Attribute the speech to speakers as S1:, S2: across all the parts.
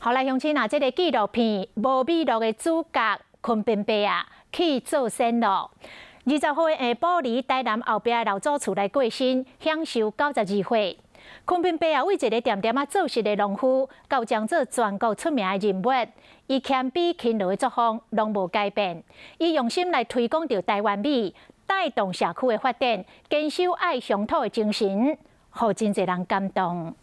S1: 好來，鄉親啊，這个紀錄片《無米樂》的主角昆彬伯啊，去做仙咯。20號的下晡佇台南後壁老祖厝來過身，享壽92歲。昆彬伯啊，為一个恬恬仔做事的農夫，到將做全國出名的人物，伊謙卑勤勞的作風攏無改變，伊用心來推廣著台灣米，帶動社區的發展，堅守愛鄉土的精神，予真濟人感動。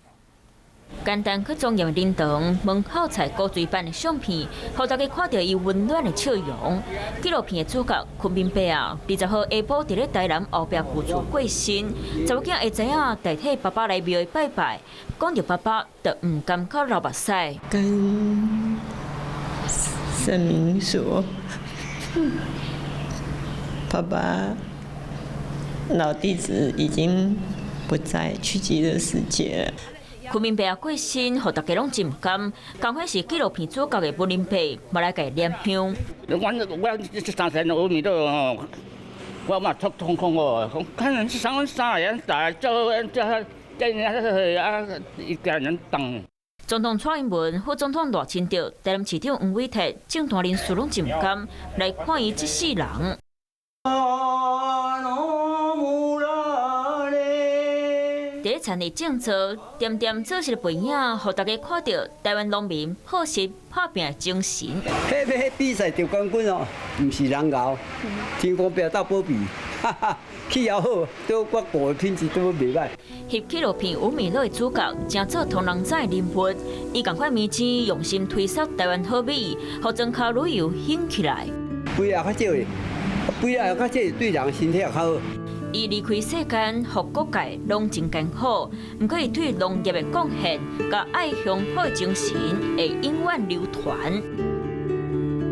S2: 簡單卻莊嚴的靈堂門口菜古錐版的相片，予大家看著伊溫暖的笑容。紀錄片的主角昆彬伯啊，20號下晡佇咧台南後壁舊厝過身，查某囝會知影代替爸爸來廟拜拜，講著爸爸就毋甘閣流目屎。
S3: 跟神明說，爸爸老弟子已經不在去極樂世界了。
S2: 昆彬伯過身，予大家攏真毋甘。仝款是紀錄片主角的文林伯，嘛來共伊念香。
S4: 我這三千五米都，我嘛足痛苦哦。看人三三人大，做這這啊一家人等。
S2: 總統蔡英文、副總統賴清德、台南市長黃偉哲、政壇人士攏真毋甘，來看伊這世人。佇咧田裡種作，恬恬做事的背影，予大家看著台灣農民樸實拍拚的精神。
S5: 彼比賽得冠軍哦，毋是人𠢕，天公伯鬥保庇，哈哈，氣候好，都我顧的品質都袂䆀。
S2: 翕紀錄片《無米樂》的主角，成做唐人仔的人物，伊仝款物錢用心推銷台灣好米，予莊跤旅遊興起來。
S5: 肥也較少的，肥也較少，對人身體也較好。
S2: 伊離開世間，予各界攏真艱苦。毋過伊對農業的貢獻，佮愛鄉土的精神，會永遠流傳。